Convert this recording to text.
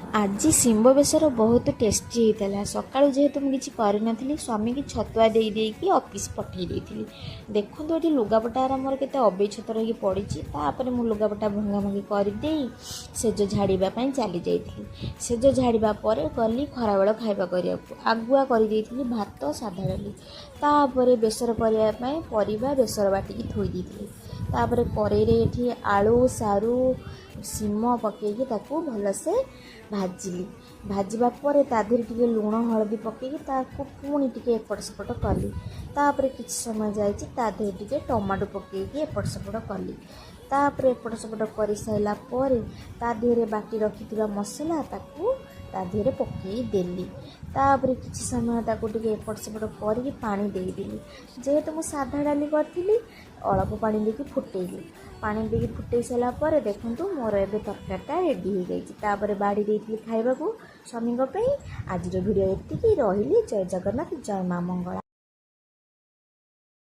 ଆଜି ଶିମ୍ବ ବେସର ବହୁତ ଟେଷ୍ଟି ହେଇଥିଲା। ସକାଳୁ ଯେହେତୁ ମୁଁ କିଛି କରିନଥିଲି, ସ୍ୱାମୀକି ଛତୁଆ ଦେଇ ଦେଇକି ଅଫିସ୍ ପଠାଇ ଦେଇଥିଲି। ଦେଖନ୍ତୁ, ଏଠି ଲୁଗାପଟା ମୋର କେତେ ଅବେଇ ଛତର ହେଇକି ପଡ଼ିଛି। ତାପରେ ମୁଁ ଲୁଗାପଟା ଭଙ୍ଗା ଭଙ୍ଗି କରିଦେଇ ସେଜ ଝାଡ଼ିବା ପାଇଁ ଚାଲି ଯାଇଥିଲି। ସେଜ ଝାଡ଼ିବା ପରେ ଗଲି ଖରାବେଳ ଖାଇବା କରିବାକୁ। ଆଗୁଆ କରିଦେଇଥିଲି ଭାତ, ସାଧା ଡାଲି। ତାପରେ ବେସର କରିବା ପାଇଁ ପରିବା ବେସର ବାଟିକି ଥୋଇ ଦେଇଥିଲି। ତାପରେ କରେଇରେ ଏଠି ଆଳୁ, ସାରୁ, ଶିମ ପକାଇକି ତାକୁ ଭଲସେ ଭାଜିଲି। ଭାଜିବା ପରେ ତା ଦେହରେ ଟିକେ ଲୁଣ ହଳଦୀ ପକାଇକି ତାକୁ ପୁଣି ଟିକେ ଏପଟ ସେପଟ କଲି। ତାପରେ କିଛି ସମୟ ଯାଇଛି, ତା ଦେହରେ ଟିକେ ଟମାଟୋ ପକାଇକି ଏପଟ ସେପଟ କଲି। ତାପରେ ଏପଟ ସେପଟ କରିସାରିଲା ପରେ ତା ଦେହରେ ବାଟି ରଖିଥିବା ମସଲା ତାକୁ ତା ଦେହରେ ପକାଇ ଦେଲି। ତାପରେ କିଛି ସମୟ ତାକୁ ଟିକେ ଏପଟ ସେପଟ କରିକି ପାଣି ଦେଇଦେଲି। ଯେହେତୁ ମୁଁ ସାଧା ଡାଲି କରିଥିଲି, ଅଳ୍ପ ପାଣି ଦେଇକି ଫୁଟେଇଲି। ପାଣି ଦେଇକି ଫୁଟେଇ ସାରିଲା ପରେ ଦେଖନ୍ତୁ, ମୋର ଏବେ ତରକାରୀଟା ରେଡ଼ି ହେଇଯାଇଛି। ତାପରେ ବାଢ଼ି ଦେଇଥିଲି ଖାଇବାକୁ ସ୍ୱାମୀଙ୍କ ପାଇଁ। ଆଜିର ଭିଡ଼ିଓ ଏତିକି ରହିଲି। ଜୟ ଜଗନ୍ନାଥ, ଜୟ ମା ମଙ୍ଗଳା।